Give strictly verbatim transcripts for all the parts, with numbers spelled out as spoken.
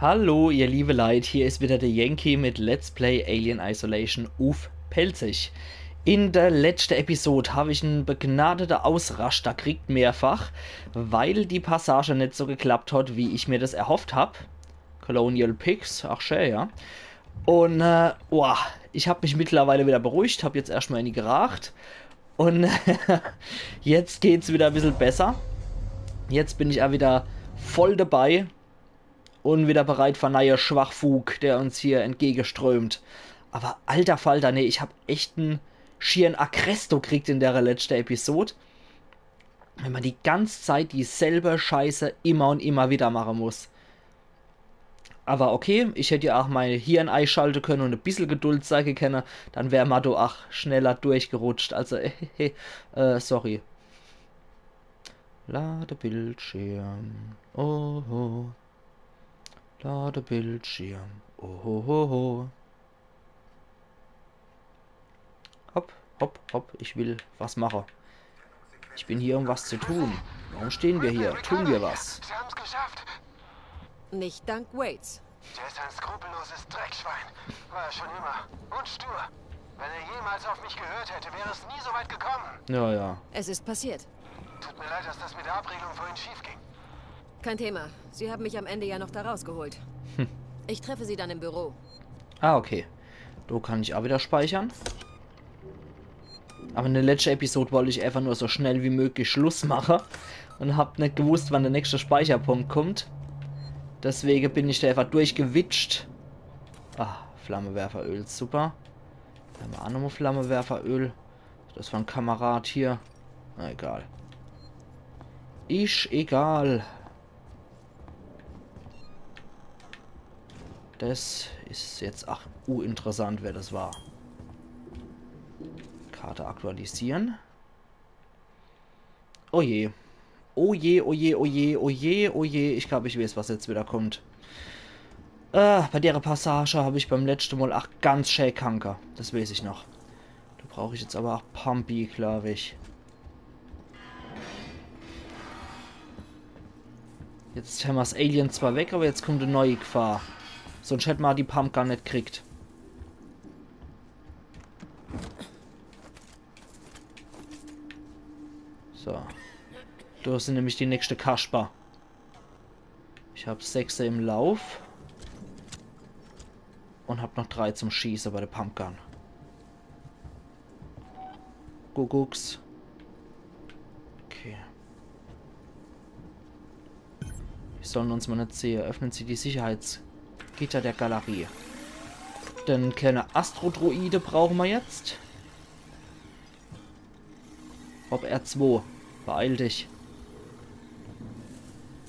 Hallo, ihr liebe Leit, hier is wieder der Yankee mit Let's Play Alien Isolation uff Pälzisch. In der letschte Episod hab ich en begnadete Ausraschter kriegt, mehrfach, weil die Passage net so geklappt hat, wie ich mir das erhofft hab. Colonial Pigs, ach schä, ja. Un, äh, boah, ich hab mich mittlerweile wieder beruhigt, hab jetzt erscht mal ääni geraacht. Un jetzt geht's wieder e bissel besser. Jetzt bin ich aa wieder voll dabei un wieder bereit für neie Schwachfug, der uns hier entgegeströmt. Aber alter Falter, nee, ich hab echt en schieren Agresto kriegt in der letschte Episod. Wenn man die ganz Zeit dieselbe Scheiße immer un immer wieder mache muss. Aber okay, ich hätt ja aa mei Hirn eischalte könne un e bissel Geduld zeige könne, dann wär ma do aa schneller durchgerutscht. Also, äh, sorry. Ladebildschirm. Oho. Ladebildschirm. Ohohoho. Hopp, hopp, hopp, ich will was mache. Ich bin hier, um was zu tun. Warum stehen wir hier? Tun wir was. Sie haben's geschafft. Nicht dank Waits. Der ist ein skrupelloses Dreckschwein. War er schon immer. Und stur. Wenn er jemals auf mich gehört hätte, wäre es nie so weit gekommen. Ja, ja. Es ist passiert. Tut mir leid, dass das mit der Abregelung vorhin schief ging. Kein Thema. Sie haben mich am Ende ja noch da rausgeholt. Ich treffe Sie dann im Büro. Ah, okay. Do kann ich aa wieder speichere. Aber in der letschte Episod wollt ich einfach nur so schnell wie möglich Schluss mache un hab net gewusst, wann der nächste Speicherpunkt kommt. Deswege bin ich do einfach durchgewitscht. Ah, Flammewerferöl, super. Do hämmer aa nochmol Flammewerferöl. Das war en Kamerad hier. Na egal. Is egal. Das is jetzt aa uinteressant, wer das war. Karte aktualisiere. Oh je. Oh je, oh je, oh je, oh je, oh je. Ich glaab, ich weeß, was jetzt wieder kommt. Äh, bei dere Passage hab ich beim letschte Mol aa ganz schä kanke. Das weeß ich noch. Do brauch ich jetzt aber aa Pumpi, glaab ich. Jetzt hämmer's Alien zwar weg, aber jetzt kommt e neii Gefahr. Sonst hätt ma die Pumpgun net kriegt. So. Do sin nämlich die nächschte Kasper. Ich hab sechse im Lauf. Un hab noch drei zum Schieße bei der Pumpgun. Kuckucks. Okay. Die sollen uns mol net sehe. Öffnen Sie die Sicherheitsgitter der Galerie. Den kleine Astrodroide brauche ma jetzt. Hopp, R zwei. Beeil dich.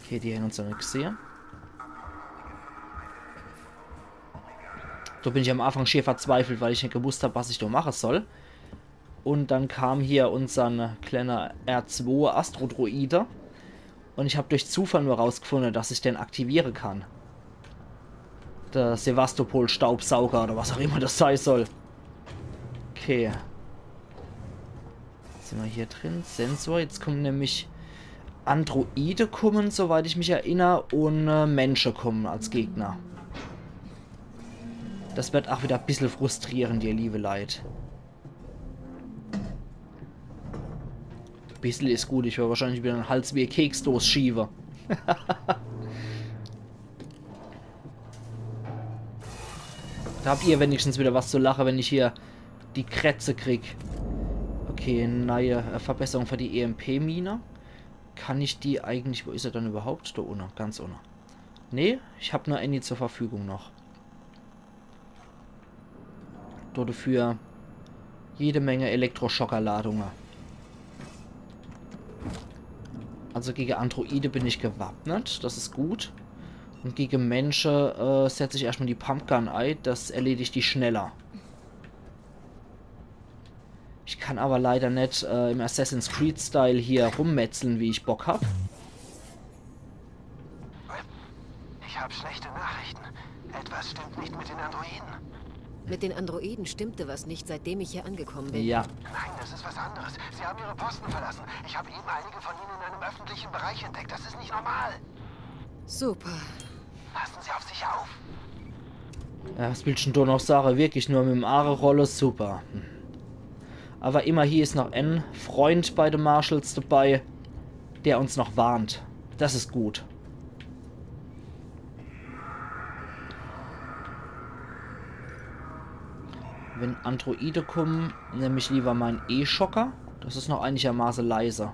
Okay, die hänn uns noch net gesehe. Do bin ich am Anfang schier verzweifelt, weil ich net gewusst hab, was ich do mache soll. Un dann kam hier unsern kleiner R zwei Astrodroide. Un ich hab durch Zufall nur rausgefunde, dass ich den aktiviere kann. Der Sevastopol-Staubsauger oder was aa immer das sei soll. Okay. Jetzt sin ma hier drin. Sensor. Jetzt kommen nämlich Androide kommen, soweit ich mich erinner, un, äh, Mensche kommen als Gegner. Das werd aa wieder e bissel frustrierend, ihr liebe Leit. Bissel is gut, ich werd wahrscheinlich wieder en Hals wie e Keksdos schiewe. Do habt ihr wenigstens wieder was zu lache, wenn ich hier die Krätze krieg. Okay, neie, äh, Verbesserung für die E M P-Mine. Kann ich die eigentlich, wo is er dann überhaupt? Do unne, ganz unne. Nee, ich hab nur ääni zur Verfügung noch. Do dafür jede Menge Elektroschockerladunge. Also gege Androide bin ich gewappnet, das is gut. Un gege Mensche, äh, setz ich erscht mol die Pumpgun ei, das erledigt die schneller. Ich kann aber leider net, äh, im Assassin's Creed Style hier rummetzeln, wie ich Bock hab. Ich hab schlechte Nachrichten. Etwas stimmt nicht mit den Androiden. Mit den Androiden stimmte was nicht, seitdem ich hier angekommen bin. Ja. Nein, das ist was anderes. Sie haben ihre Posten verlassen. Ich habe eben einige von ihnen in einem öffentlichen Bereich entdeckt. Das ist nicht normal. Super. Passen Sie auf sich auf. Ja, was willst du denn do noch sage? Wirklich nur mit dem Aare rolle, super. Hm. Awwer immerhin is noch en Freund bei de Marshals dabei, der uns noch warnt. Das is gut. Wenn Androide kommen, nemm ich lieber mein E-Schocker. Das is noch einigermaße leise.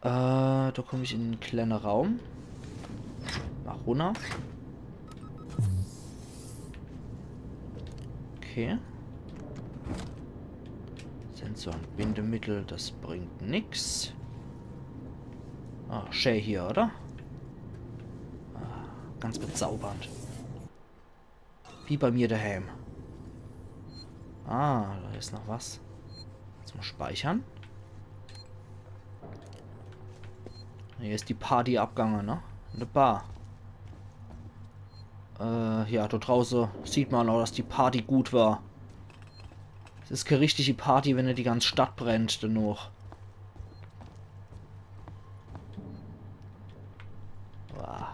Äh, do komm ich in en kleine Raum. Mach runner. Okay. Sensoren, Bindemittel, das bringt nix. Ah, schä hier, oder? Ah, ganz bezaubernd. Wie bei mir daheim. Ah, do is noch was. Zum Speichern. Hier is die Party abgange, ne? In de Bar. Äh, ja, do drauße sieht ma ach, dass die Party gut war. Es is kee richtige Party, wenn die ganz Stadt brennt, dennoch. Boah.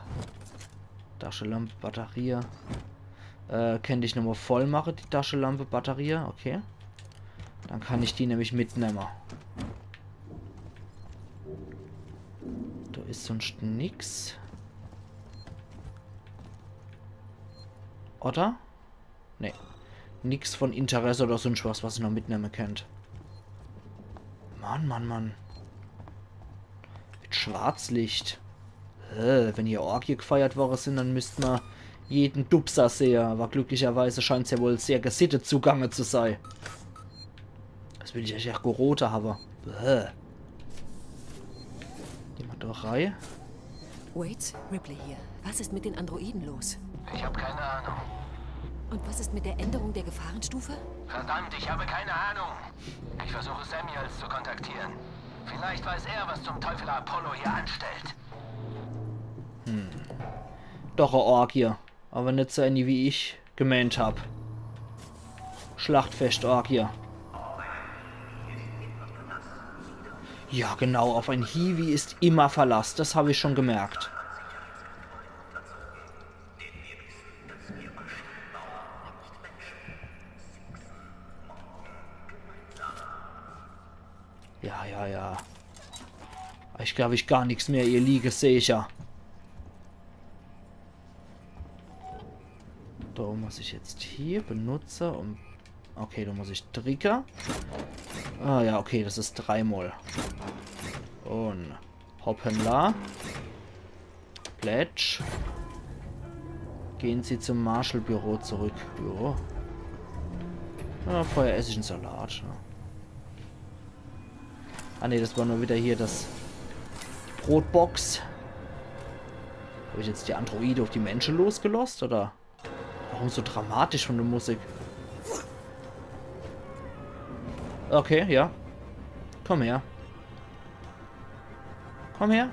Taschelampe, Batterie. Äh, kennt ich nochmol voll mache, die Taschelampe, Batterie. Okay. Dann kann ich die nämlich mitnemme. Do is sunscht nix. Oder? Nee. Nix von Interesse oder sunscht was, was ich noch mitnemme kennt. Mann, Mann, Mann. Mit Schwarzlicht. Äh, wenn hier Orgie gefeiert worre sin, dann müsst ma jeden Dubser sehe. Awwer glücklicherweise scheint's ja wohl sehr gesittet zugange zu sei. Das will ich eich ach gerote hawwe. Bäh. Geh ma doch rei. Wait, Ripley hier. Was ist mit den Androiden los? Ich hab keine Ahnung. Und was ist mit der Änderung der Gefahrenstufe? Verdammt, ich habe keine Ahnung. Ich versuche Samuels zu kontaktieren. Vielleicht weiß er, was zum Teufel Apollo hier anstellt. Doch e Orgie. Awwer net so ähnlich, wie ich gemeent hab. Schlachtfescht-Orgie. Ja, genau, auf ein Hiwi ist immer Verlass. Das hab ich schon gemerkt. Ja, ja, ja. Ich glaab, ich gar nix mehr hier liege seh ich ja. Do muss ich jetzt hier benutze und... Okay, do muss ich dricke. Ah ja, okay, das is dreimol. Und hoppala. Plätsch. Gehen Sie zum Marshal-Büro zurück. Jo. Ja, vorher ess ich en Salat. Ja. Ah nee, das war nur wieder hier das, die Brotbox. Hab ich jetzt die Androide auf die Mensche losgelost, oder? Warum so dramatisch von der Musik? Okay, ja. Komm her. Komm her.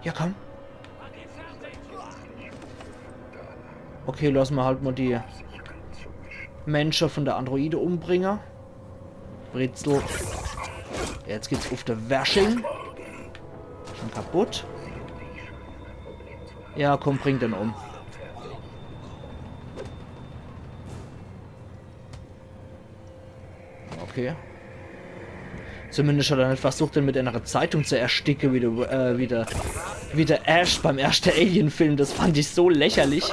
Ja, komm. Okay, lass ma halt mal die Mensche von der Androide umbringe. Brezel. Jetzt geht's auf de Wersching. Schon kaputt. Ja, komm, bring den um. Okay. Zumindest hat er net versucht, den mit einer Zeitung zu ersticke, wie der, äh, wie der, wie der Ash beim erschte Alien-Film. Das fand ich so lächerlich.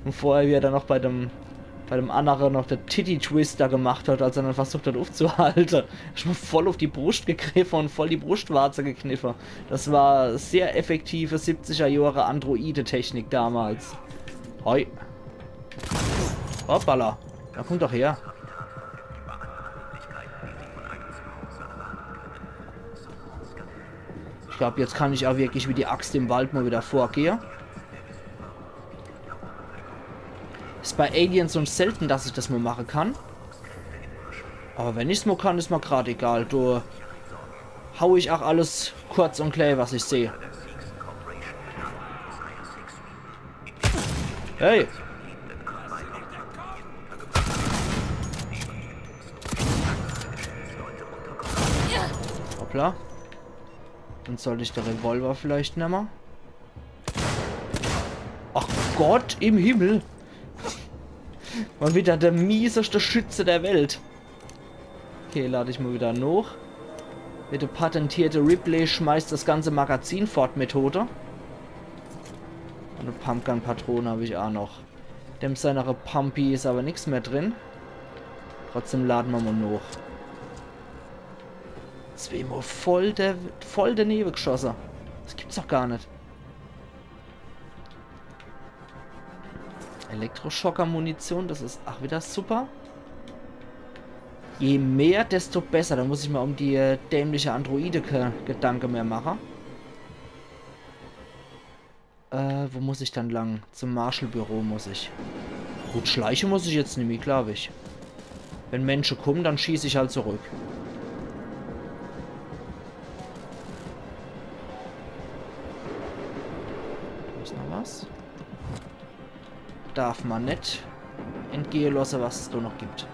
Und vorher, wie er dann noch bei dem, bei dem annere noch de Titty-Twist do gemacht hat, als er dann versucht hat, aufzuhalte. Schon mal voll auf die Bruscht gegriffe und voll die Bruschtwarze gekniffe. Das war sehr effektive siebziger Jahre Androide-Technik damals. Hoi. Hoppala. Na, komm doch her. Ich glaub, jetzt kann ich auch wirklich wie die Axt im Wald mal wieder vorgehe. Is bei Aliens so selten, dass ich das mal mache kann. Aber wenn ich's mal kann, is mir grad egal. Do hau ich auch alles kurz und klä, was ich seh. Hey! Hoppla. Dann sollt ich de Revolver vielleicht nemme. Ach Gott im Himmel! Mol wieder de mieseste Schütze der Welt. Okay, lad ich mol wieder noch. Mit de patentierte Ripley schmeißt das ganze Magazin fort Methode. Und e Pumpgun-Patrone hab ich aa noch. Dem seinere Pumpi is aber nix mehr drin. Trotzdem lade mer mol noch. Zweemol voll, der, voll danebe geschosse. Das gibt's doch gar net. Elektroschocker-Munition, das is ach wieder super. Je mehr, desto besser. Da muss ich mer um die äh, dämliche Androide ke Gedanke mehr mache. Äh, wo muss ich dann lang? Zum Marshall-Büro muss ich. Gut, schleiche muss ich jetzt nimmi, glaub ich. Wenn Mensche kummen, dann schieß ich halt zurück. Do is noch was. Darf mer net entgehe losse, was es do noch gibt.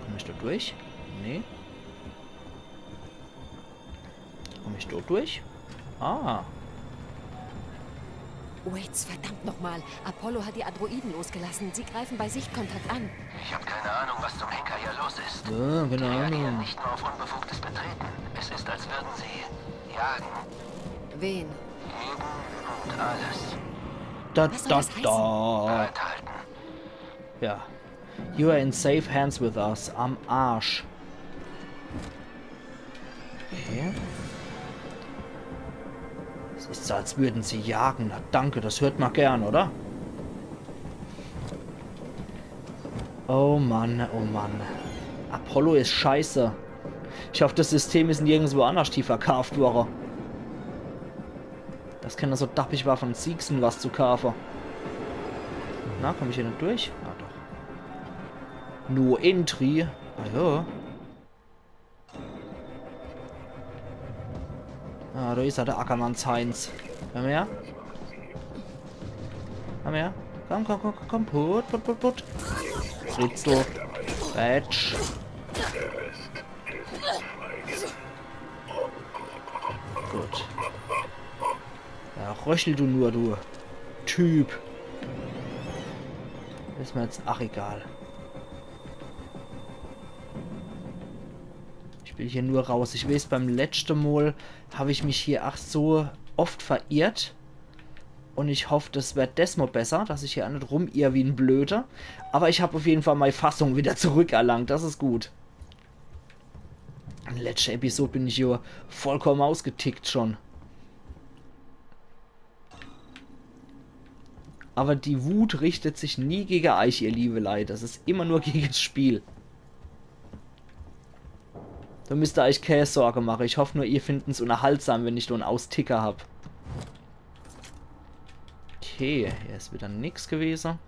Komm ich do durch? Nee. Komm ich dort durch? Ah. Waits, verdammt nochmal. Apollo hat die Androiden losgelassen. Sie greifen bei Sichtkontakt an. Ich habe keine Ahnung, was zum Henker hier los ist. Ja, keine Die reagieren Ahnung. Nicht nur auf unbefugtes Betreten. Es ist, als würden sie jagen. Wen? Jeden und alles. Da, Was soll da, das heißen? da. Bereithalten. Ja. You are in safe hands with us. Am Arsch. Okay. Es ist so, als würden sie jagen. Na danke, das hört man gern, oder? Oh Mann, oh Mann. Apollo is scheiße. Ich hoff, das System is nirgendswo annerscht verkaaft worre. Das kenner so dappig war, von Seegson was zu kaafe. Na, komm ich hier net durch? Ah, doch. No Entry. Ah ja. Ah, do is er, der Ackermanns Heinz. Komm her. Komm her. Komm, komm, komm, komm, komm. Put, put, put, put. Ritzel. Batsch. Gut. Ja, röchel du nur, du Typ. Is mir jetzt ach egal. Ich will hier nur raus. Ich weeß, beim letschte Mol hab ich mich hier ach so oft verirrt. Und ich hoff, das werd desmol besser, dass ich hier net rumirr wie en Blöder. Aber ich hab auf jeden Fall mei Fassung wieder zurückerlangt. Das is gut. In letschter Episode bin ich hier vollkommen ausgetickt schon. Aber die Wut richtet sich nie gege eich, ihr liebe Leit. Das is immer nur gege's Spiel. Do müsst ihr eich kä Sorge mache. Ich hoff nur, ihr finden's unterhaltsam, wenn ich do en Austicker hab. Okay, hier is wieder nix gewese.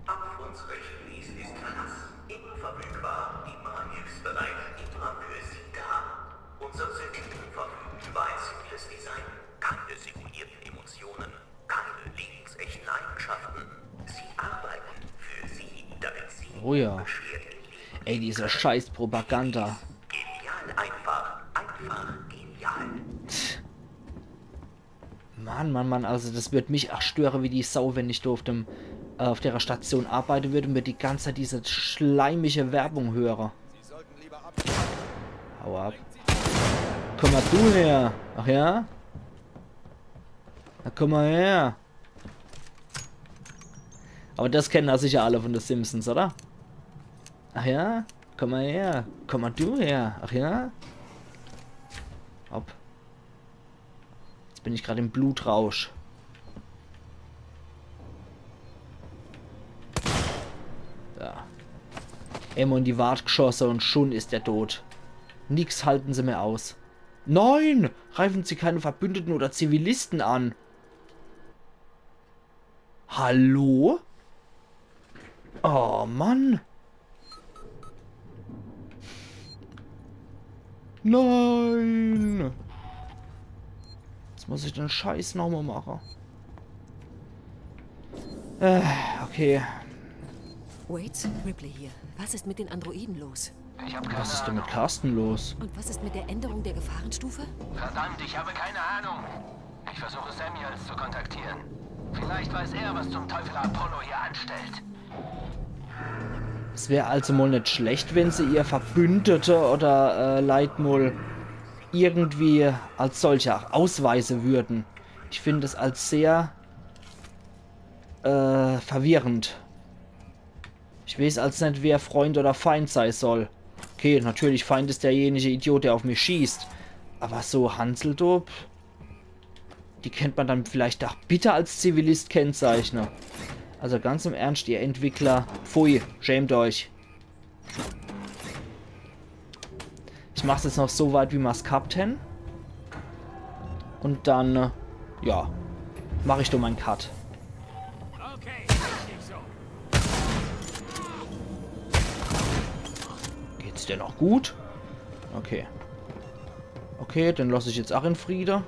Auf uns rechten Lies ist alles. Immer verfügbar, immer hilfsbereit, immer für Sie da. Unsere Satelliten verfügen über ein simples Design. Keine simulierten Emotionen, keine lebensechten Eigenschaften. Sie arbeiten für Sie, damit Sie Oh ja. beschwert leben. Ey, diese scheiß Propaganda. Genial, einfach, einfach genial. Mann, Mann, Mann, also das würd mich ach störe wie die Sau, wenn ich do auf dem, äh, auf derer Station arbeite würd und würd die ganze Zeit diese schleimige Werbung höre. Hau ab. Komm mal du her. Ach ja? Na komm mal her. Aber das kennen da sicher alle von The Simpsons, oder? Ach ja? Komm mal her. Komm mal du her. Ach ja? Hopp. Jetzt bin ich grad im Blutrausch. Da. Emol in die Wart geschosse und schon is er tot. Nix halten se mehr aus. Nein! Greifen Sie keine Verbündeten oder Zivilisten an. Hallo? Oh Mann. Nein. Jetzt muss ich den Scheiß nochmal machen. Äh, okay. Waits, Ripley hier. Was ist mit den Androiden los? Ich hab keine Was ist denn Ahnung. Mit Carsten los? Und was ist mit der Änderung der Gefahrenstufe? Verdammt, ich habe keine Ahnung. Ich versuche Samuels zu kontaktieren. Vielleicht weiß er, was zum Teufel Apollo hier anstellt. Es wär also mol net schlecht, wenn se ihr Verbündete oder äh, Leit mol irgendwie als solche auch ausweise würden. Ich find es als sehr äh, verwirrend. Ich weeß als net, wer Freund oder Feind sei soll. Okay, natürlich, Feind is derjenige Idiot, der auf mich schießt. Aber so Hanseldop, die kennt man dann vielleicht auch bitte als Zivilist kennzeichnen. Also ganz im Ernst, ihr Entwickler, pfui, schämt euch. Ich mach's jetzt noch so weit, wie mer's gehabt hen. Und dann, äh, ja, mach ich doch mein Cut. Okay, richtig so. Geht's dir noch gut? Okay. Okay, den lass ich jetzt auch in Friede.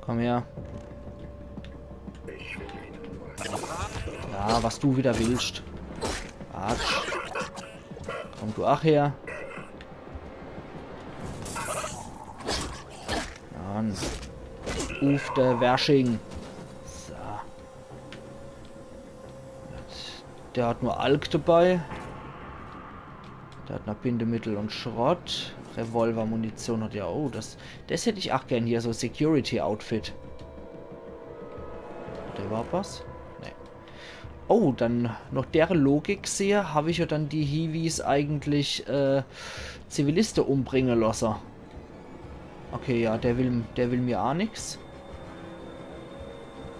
Komm her. Ja, was du wieder willst. Quatsch. Komm du auch her. Dann. Uff, der Wersching. So. Der hat nur Alk dabei. Der hat noch Bindemittel und Schrott. Revolvermunition hat er. Oh, das, das hätt ich auch gern hier, so Security-Outfit. Hat der überhaupt was? Nee. Oh, dann noch dere Logik sehe, hab ich ja dann die Hiwis eigentlich äh, Ziviliste umbringe losse. Okay, ja, der will, der will mir a nix.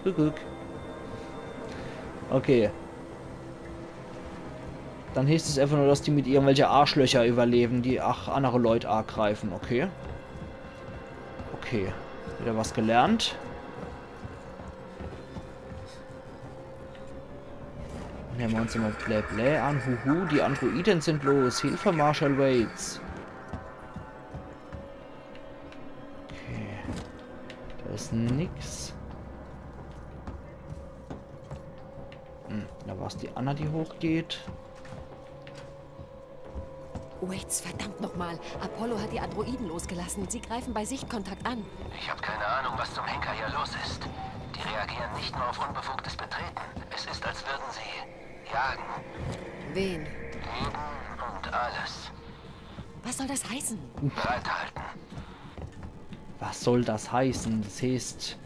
Guck, guck. Okay. Dann heißt es einfach nur, dass die mit irgendwelche Arschlöcher überleben, die ach andere Leute angreifen. Okay. Okay. Wieder was gelernt. Nehmen wir uns mal Blä Blä an. Huhu, die Androiden sind los. Hilfe, Marshal Waits. Okay. Da ist nix. Hm, da war's die Anna, die hochgeht. Waits, verdammt nochmal. Apollo hat die Androiden losgelassen. Sie greifen bei Sichtkontakt an. Ich habe keine Ahnung, was zum Henker hier los ist. Die reagieren nicht nur auf unbefugtes Betreten. Es ist, als würden sie jagen. Wen? Leben und alles. Was soll das heißen? Bereithalten. Was soll das heißen? Das heißt,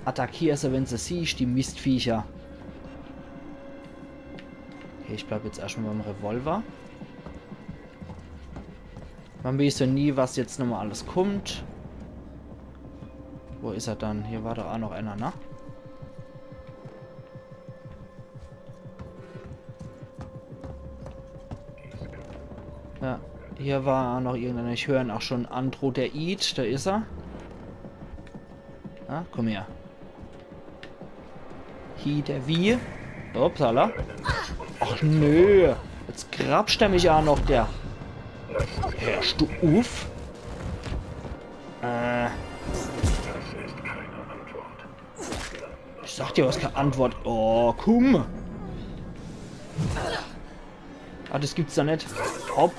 attackier se, wenn se siehst, die Mistviecher. Okay, ich bleib jetzt erstmal beim Revolver. Man weiß ja nie, was jetzt nochmal alles kommt. Wo is er dann? Hier war doch auch noch einer, ne? Ja, hier war auch noch irgendeiner. Ich höre ihn auch schon. Andro der Eid, da is er. Na, komm her. Hi, der wie? Upsala. Ach nö. Jetzt grapscht er mich auch noch, der. Hörst du uff? Äh. Ich sag dir, was keine Antwort. Oh, komm. Ah, das gibt's da net. Hopp.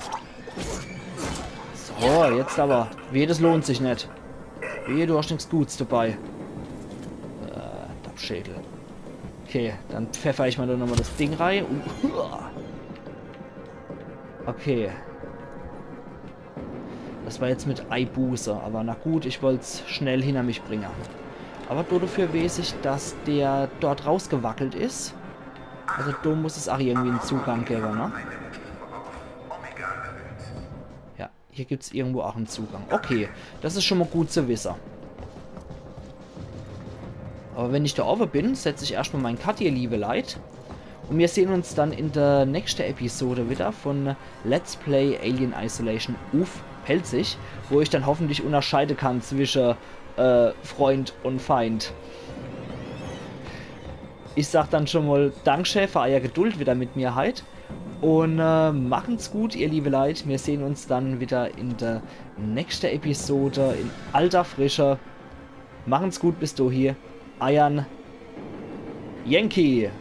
So, jetzt aber. Weh, das lohnt sich net. Weh, du hast nix Guts dabei. Äh, Dappschädel. Okay, dann pfeffer ich mal da nochmal das Ding rein und. Okay. Das war jetzt mit Eibuße, aber na gut, ich wollt's schnell hinter mich bringen. Aber dodefür weiß ich, dass der dort rausgewackelt is. Also do muss es auch irgendwie einen Zugang geben, ne? Ja, hier gibt's irgendwo auch einen Zugang. Okay, das is schon mal gut zu wissen. Aber wenn ich da oben bin, setz ich erstmal mein Cut, ihr liebe Leit. Und wir sehen uns dann in der nächsten Episode wieder von Let's Play Alien Isolation uff Pälzisch, wo ich dann hoffentlich unterscheiden kann zwischen äh, Freund und Feind. Ich sag dann schon mal Dankeschön für euer Geduld wieder mit mir heit. Und äh, machen's gut, ihr liebe Leit. Wir sehen uns dann wieder in der nächsten Episode in alter Frische. Machen's gut bis dohie. Eiern Yankee.